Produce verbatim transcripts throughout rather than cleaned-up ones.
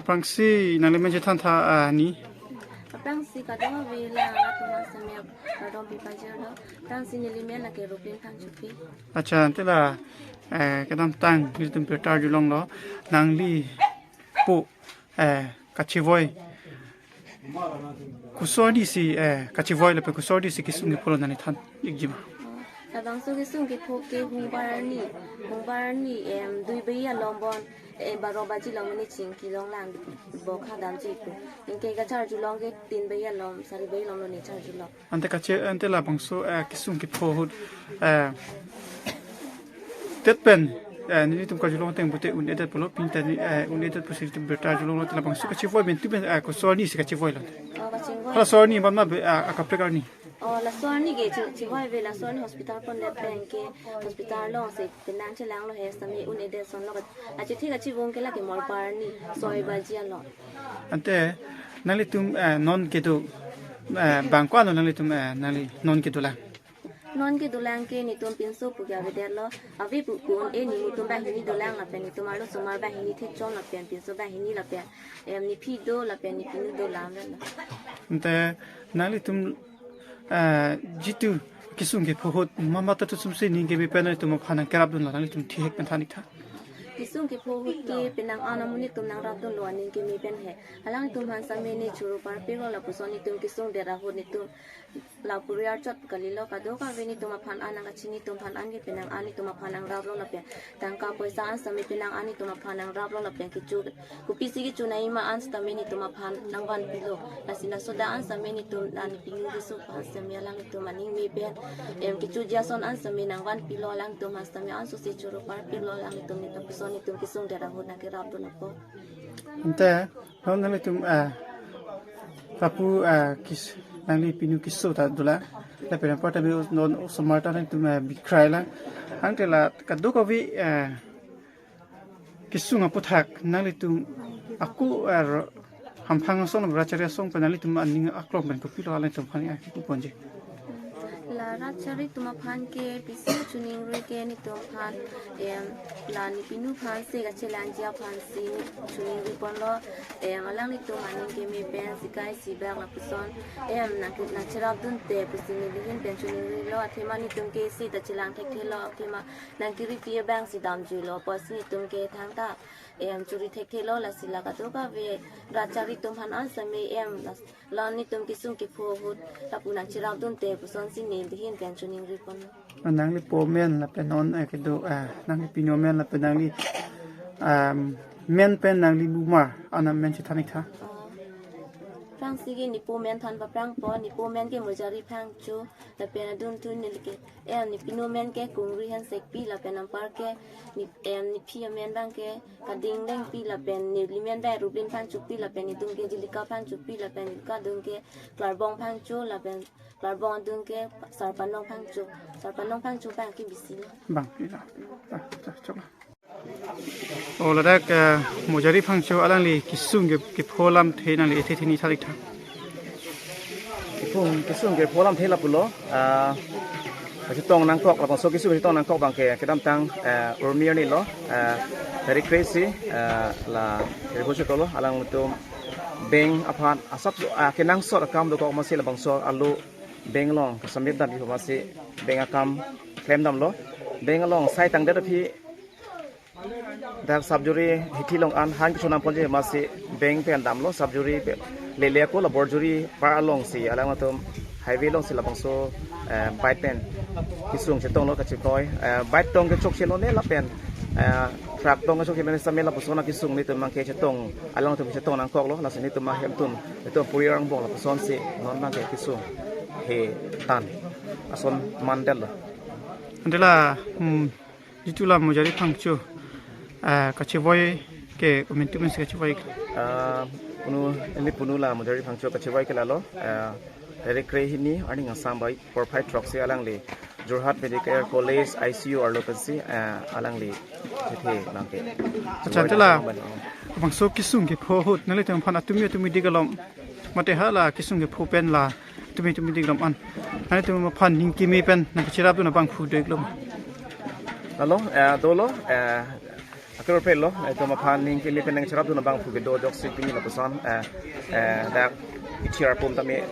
Aphrangsi nangli men chethan tha, ah, ni? Aphrangsi kadokave la atum asem ya, kadokave pajirlo. Aphrangsi neli men lake Rupin Phangchopi. Accha, ante la, eh, kedamtang nelitum birta arjulonglo, nangli po, eh, kachevoi, koson arni si, eh, kachevoi lapen koson arni si kesung kepholo nangli than ikji ma? Labangso kesung kepho ke hungbar arni, hungbar arni, em, dui baji along bon, eh, baro baji along mane chingki longlang bokha damji pu. Anke kacharjulong ke tin baji along, sari baji along lo ne charjulong. Ante kache, ante labangso, eh, kesung kepho ahut, eh, det pen, eh, nelitum karjulong ateng pute un-edet pulo, pini ta ni, eh, un-edet pusi nelitum birta arjulonglo, labangso kachevoi pen tu pen, eh, koson arni si kachevoilo? Oh, kachevoi. Hala son arni ban ma be, eh, akaprek arni? Oh, laso arni ke che-, chevoi ave, laso arni hospital pondet pen ke hospital along si penang chelanglo he sitame un-edet ason lo ka, achethe kachevung ke lake morbar arni soi baji along. Ante nanglitum, eh, non kedo, eh, bang ko-an lo nanglitum, eh, nangli non kedolang? Non kedolang ke netum pinso pu ke avedetlo. Ave pu pu un-e ni netum banghini dolang lapen netum arlosomar banghini thekchom lapen pinso banghini lapen, em, nephi do lapen nepinu do lam lo. Ante nanglitum, eh, jitu kesung kepho ahut mamat ta tusum si aning keme pen nangtum aphan nangkerapdunlo, nanglitum thihek pen than ik tha. Kesung kepho ahut ke penang an amonit atum nangrapdunlo aning keme pen he. Alangtum aphan sitame ne choro parpiklo, lapuson netum kesung det ahut netum la puri archot kalilo, kadokave netum aphan an nangkachini atum aphan an ke penang an netum aphan nangraplo lapen tangka poisa an sitame penang an netum aphan nangraplo lapen kecho kopisi kecho nangji ma an sitame netum aphan nangvanpilo. Lasi laso adak an sitame netum la nepinu keso aphan sitame alangtum aning me pen, em, kechoji ason an sitame nangvanpilo, alangtum aphan sitame anso si choro parpiklo, alangtum netum puson netum kesung det ahut nangkerapdun apot. Ante non nanglitum, eh, lapu, eh, kes-, nangli pinu keso ta dolang, lapen apar ta bi non osomar ta nangtum, eh, bikrailang. Ante la kadokave, eh, kesung aputhak nanglitum ako, eh, ro-, hamphang asong, rachari asong pen nanglitum aning aklong pen kopilo alangtum aphan, eh, kipu ponji? La rachari atum aphan ke pisi choningri ke netum aphan, em, la nepinu aphan si kachelangji aphan si choningri ponlo, em, alanglitum aning keme pen sikai sibak lapuson, em, nang, nangcherapdunte pusi nelihin pen choningrilo, athema netum ke isi ta chelang thekthelo, athema nangkiripi abang si damjuilo, apotsi netum ke thangta, em, chori thekthelo, lasi la kadokave rachari atum aphan an sitame, em, las-, la netum kesung kepho ahut lapu nangcherapdunte puson si nelihin pen choningri pon. Nangli po men lapen non, eh, kedo, eh, nangli pinu men lapen nangli, um, men pen nangli bumar ana men chethan ik tha. Oh. Aphrangsi ke nepo men than paphrangpo, nepo men ke Mojari Phangcho, lapen adunthu neli ke, eh, nepinu men ke Kungri Hansekpi, lapen anpar ke ne, em, nephi amen abang ke Kading Lengpi, lapen neli men abang Rupin Phangchopi, lapen netum ke Jilika Phangchopi, lapen kadung ke Klarbong Phangcho, lapen Klarbong adung ke Sarpanong Phangcho. Sarpanong Phangcho abang ke bisi lo. Bang, ila. Ah, ah, chok. Oh, ladak, eh, Mojari Phangcho alangli kesung ke, kepho alamthe nangli ethe theni than ik tha. Kesung, kesung kepho alamthe lapulo, ah, kachetong nangkok, labangso kesung kachetong nangkok abang ke, kedamtang, eh, urmi arni lo, eh, tarik kre-isi, eh, la, tarik kre-isi lo, alangtum beng aphan asap, ah, kenangsot akam dokok amatsi labangso alo beng along kasamit damji amatsi beng akam klemdamlo. Beng along sai tangdet aphi dak sub jury hithi along an han kecho nangponji amatsi beng pen damlo, sub jury pen lele ako labor jury par alongsi alangtum highway alongsi labangso, eh, bike pen kesung chetonglo kachekoi, eh, bike tong ke chokche lone lapen, eh, truck tong ke chokche lone sitame lapuson akesung netum abang ke chetong, alangtum chetong nangkoklo, lasi netum ahemtun, netum puri angbong lapusonsi non abang ke kesung he tan ason mandetlo. Ante la, hmm, jitu la Mojari Phangcho, ah, kachevoi ke komantu men si kachevoi? Ah, punu, neli punu la Mojari Phangcho kachevoi ke lalo, ah, tarik kre-hini arni asambei porphai throksi alangli Jorhat Medical College I C U arlo pensi, ah, alangli chethe abang ke. Accha, ante la bangso kesung kepho ahut nanglitum aphan atumi atumi dik alom, mate hala kesung kepho pen la tumi tumi dik alom an, nanglitum aphan aning keme pen nangkacherapdun abang phu do-iklo? Lalo, eh, dolo, eh, Kerpelo, itum aphan ning kili pen nangcherapdun abang phu kedo ajoksi pini lapuson, eh, eh, dak kethir arpum tame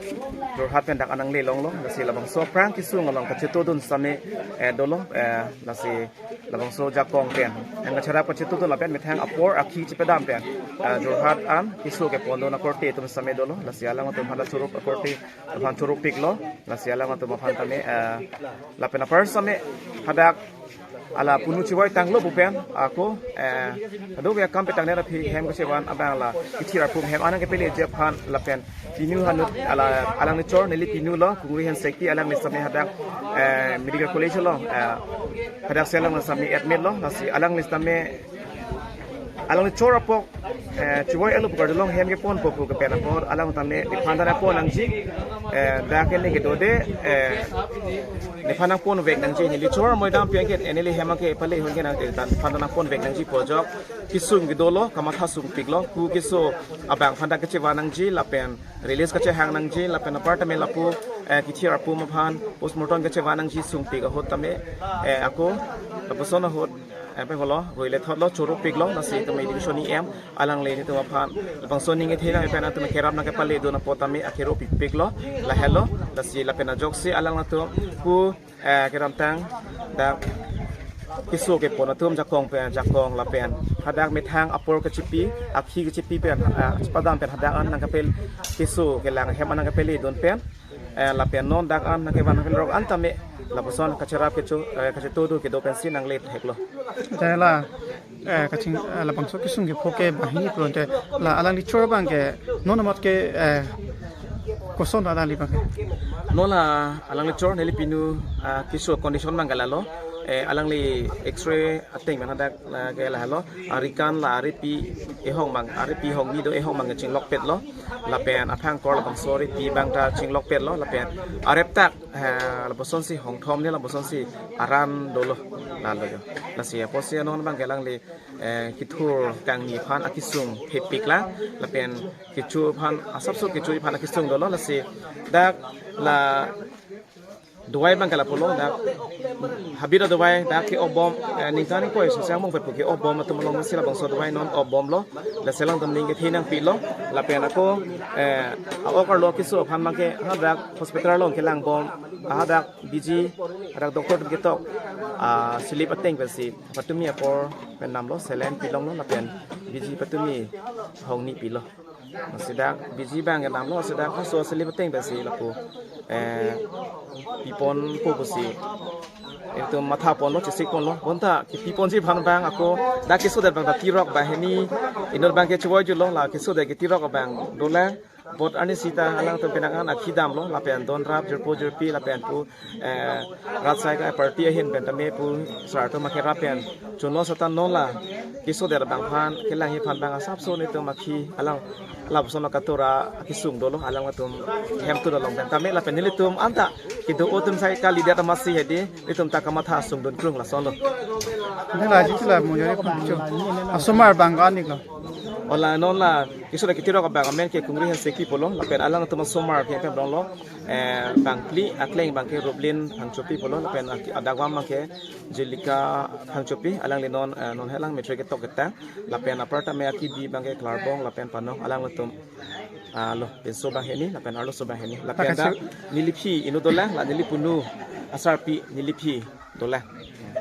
Jorhat pen dak an nangle longlo, lasi labangso aphrang kesung along kachetongdun sitame, eh, dolo, eh, lasi labangso jakong pen nangcherap kachetongdun lapen methang apor akhi chepadam pen, eh, Jorhat an keso kepondun akorte atum sitame dolo, lasi alangtum hala choro akorte aphan choropiklo, lasi alangtum aphan tame, eh, lapen apar sitame hadak ala punu chivoi tanglo pu pen ako, eh, ado ya kam petang nera phi hem kachevan abang la kethir arpum hem an nangkepeleji aphan lapen pinu hanut ala alang ni chor neli pinu lo Kungri Hansekpi, alangli sitame hadak, eh, Medical College lo, eh, hadak si alangli sitame admit lo, lasi alangli sitame alangli chor apok, eh, chivoi alo pu kardom long hem keponpo pu kepen apot alang tame nephan ta nangpon nangji, eh, dak ke ne kedo de, eh, nephan nangponvek nangji, neli chor amoidam pi anke, eh, neli hem anke pale hon ke nang te tan nephan ta nangponvek nangji pu ajok kesung kedolo, kamatha sungpiklo, ku keso abang aphan ta kachevan nangji lapen release kachehang nangji lapen apar tame lapu, eh, kethir arpum aphan postmortem kachevan nangji sungpik ahut tame, eh, ako lapuson ahut, eh, pen holo, rui le thotlo, choropiklo, lasi tame division E M, alangli netum aphan labangso ning kethenei pen atum kerap nangkepaledun apot tame akeropikpiklo, lahelo, lasi lapen ajoksi alangtum pu, eh, kedamtang dak keso kepon atum jakong pen, jakong lapen hadak methang apor kachipi, akhi kachipi pen, eh, chepadam pen hadak an nangkepel keso kelang hem an nangkepeledun pen, eh, lapen non dak an nangkevan nangkelerok an tame lapuson kacherap kecho, eh, kachetongdun kedo pensi nangle theklo. Jai la, eh, kaching, eh, labangso kesung kepho ke banghini pulote la alangli chor abang ke non amat ke, eh, koson alangli abang ke. Non la alangli chor neli pinu, ah, keso condition abang ke lalo, eh, alangli X-ray ateng pen hadak, ah, ke lahelo, arikan la aripi ehong abang, aripi hongni do, ehong abang chinglokpetlo, lapen aphang kor labangso aripi abang ta chinglokpetlo, lapen arep tak, eh, lapuson si hongthom ne lapuson si aran dolo, lalo jo. Lasi apotsi non abang ke alangli, eh, kethur kangni aphan akesung thepiklo, lapen kecho aphan, asapso kecho aphan akesung dolo, lasi dak la dovai abang ke lapulo, dak habit adovai dak ke-obom, eh, ningkan ingkoi sosang mong pu ke-obom atum along si labangso dovai non obomlo, lasi alangtum ning kethenei nangpilo, lapen ako, eh, a-ok arlo keso aphan abang ke hadak hospital along kelangbom, hadak B G, hadak doctor atum ketok, ah, slip ateng pensi patumi apor pen damlo, saline pilonglo, lapen B G patumi hongni pilo. Lasi dak B G abang ke damlo, lasi dak haso slip ateng pensi lapu, eh, piponpo pusi itum mathaponlo, chesikponlo. Bonta kepiponji aphan abang ako dak kesodet abang ta tirok banghini, inut abang ke chivoi julo, la kesodet ketirok abang dolang. Vote arni sita alangtum penang an akhi damlo, lapen don rap jirpo jirpi lapen pu, eh, rat asai ka party ahin pen tame pu sar atum akerap pen chunlo seta non la kesodet abang aphan, kelangji aphan abang asapso netum akhi alang lapuson katora akesung dolo, alangtum hemtun along pen tame lapen nelitum anta kedo atum sai kalidet amatsi hedi, netum ta kamatha sungdun krung lasonlo. Nela ji la Monjori Phangcho asomar abang ke aniklo. Ola non la kesodet ketirok abang amen ke Kungri Hansekpi pulo, lapen alangtum asomar ke pen donglo, eh, bangphli, akleng abang ke Ruplin Phangchopi pulo, lapen ak-, adakvam abang ke Jelika Phangchopi, alangli non, eh, non helang matric ketok ketang, lapen apar tame akidi abang ke Klarbong lapen Panong, alangtum, ah, lo pinso banghini lapen arloso banghini, lapen dak neli phi inut dolang, la neli punu asarpi neli phi dolang.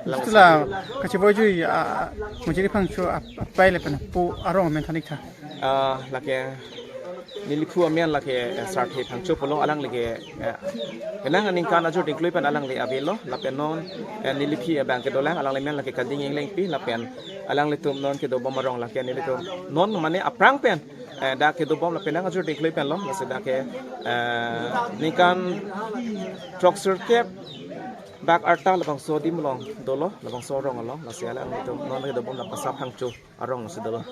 Lang. Sila kachiboi jui, ah, Monjori Phangcho ap-, apai lapen apo arong amen than-ik tha. Ah, lake neli phu amen lake, eh, Sarthe Phangcho pulo, alangli ke, eh, penang aningkan ajut ingklui pen alangli avelo, lapen non, eh, neli phi abang ke dolang, alangli amen lake Kading Englengpi, lapen alanglitum non kedobom arong lake nelitum non mane aphrang pen, eh, dak kedobom lapen nang ajut ingklui pen lo, lasi dak ke, eh, ningkan throksirkep bak arta labangso adim along dolo, labangso arong along, lasi alanglitum non kedobom la Pasa Phangcho arong si dolo.